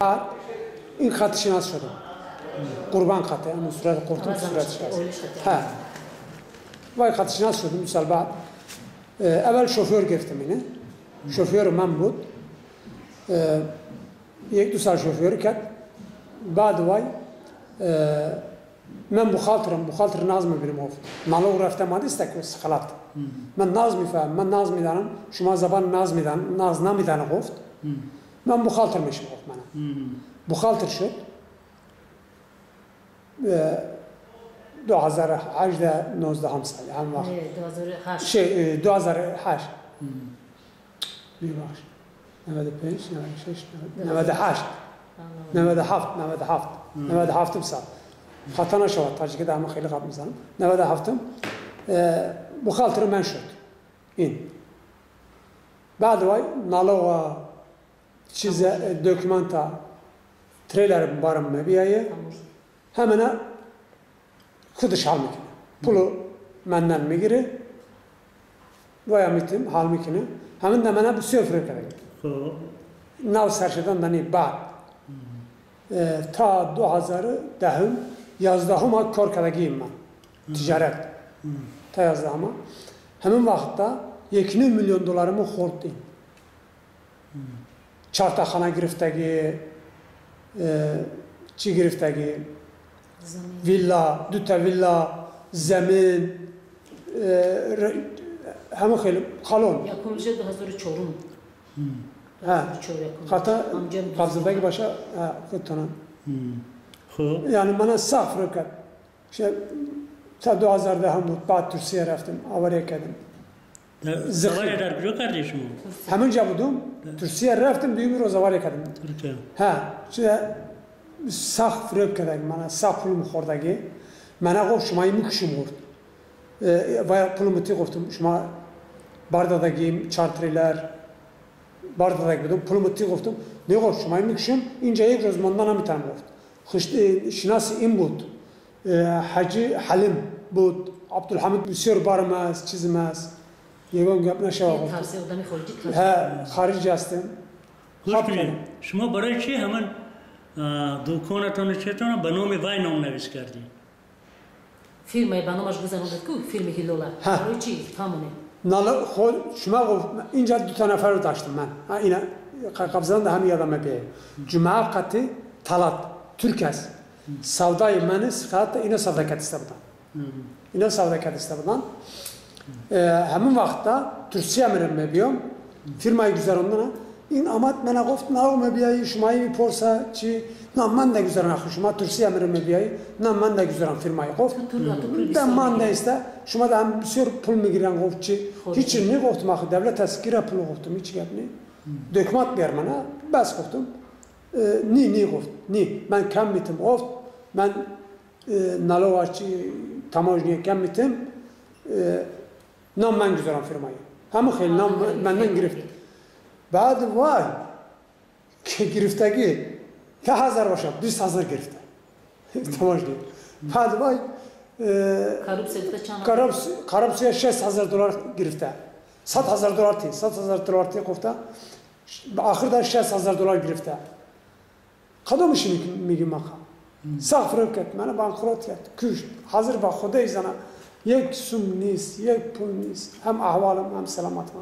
بعد این خط شناس شدم. قربان خطه همون صورت قرطم صورت شناس. ها. وای خط شناس شدم 2 سال بعد. اول شوفور گرفتم اینه. شوفور من بود. 1-2 سال شوفور کرد. بعد وای من بخاطرم بخاطر ناز میبینم گفت نالو رفتم آدیست که خلط من ناز میفهم من ناز میدانم شما زبان ناز میدان ناز نمیدانم گفت من بخاطر میشم گفت من بخاطر شد 2018 19 سال هم وقت 2008 2008 میبخش 95 96 98 97 97 97 سال خطا نشود تاجیک ده همه خیلی قبل میزنم 97 بخاطر من شد این بعد وای نالو چیز دکمانتا تریلر بارم میبیایه همه خودش حال میکنه پولو مندن میگیره وای میتیم حال میکنه همین ده منه بسیار فریب کرده نو سر شدن دنی بعد تا 2010 11 کار کردگیم من تجارت تا 11 همین وقتا 1.5 میلیون دلارمو خوردیم 4 تا خانه گرفتگی چی گرفتگی ویلا 2 تا ویلا زمین همه خیلی خالون یکم 2004 ها خطا قبضدگی باشه خودتونم خب یعنی من سخت رو کرد تا 2010 هم بود بعد ترکیه رفتم آواره کردم زواره در کجا کردی شما؟ همونجا بودم ترکیه رفتم دویم روز آواره کردم ترکیه ها سخت فریب کردم من سخت پول خوردگی من گفت شما میکشم گفت و پولم تی گفتم شما باردادگیم 4 تریلر باردادگ بودم پولم تی گفتم نه گفت شما میکشم اینجا یک روز ماندن نمیتونم گفت شناس این بود حاجی حلیم بود عبدالحمید بسیار بارم است چیزم است یگان گپ نشود ها خارج هستم. شما برای چی همان دکانتان چطور به نام وای نام نویس کردی؟ فیلم به نامش گذروندید کو فیلم هیلولا برای چی همونه؟ نه خود شما گفت اینجا 2 تا نفر رو داشتم من اینا قبضان هم یادم بیه جمعه قطی طلعت ترک است سودای من خط اینا سودا کردسته بودن اینا سودا کردسته بودن همون وقتا ترکیه میرم میبیام فیلمای گذروندن این آمد من گفت نه میبیایی شما میپرسه چی نه من نگذرم شما ترکیه میرم میبیایی نه من نگذرم فیلمای گفت ده من نیسته شما ده هم بسیار پول میگیرن گفت چی هیچی نگفتم آخه دولت از گیره پول گفتم هیچ گپ نی دکمات بیار منه بس گفتم نی نی گفت نی من کم میتم گفت من نالو چی تماژنی کم میتم نام من گذارم فرمایی همه خیلی نام من گرفت بعد وای که گرفتگی 10,000 باشه 20,000 گرفته تماژنی بعد وای کاروبسیا 6,000 دلار گرفته 100,000 دلار تی 100,000 دلار تی گفته آخر در 6,000 دلار گرفته کدومش میگیم آقا سخت فریب کرد منو بانکروت کرد کشت حاضر با خدای زنم یک سوم نیست یک پول نیست هم احوالم هم سلامتم.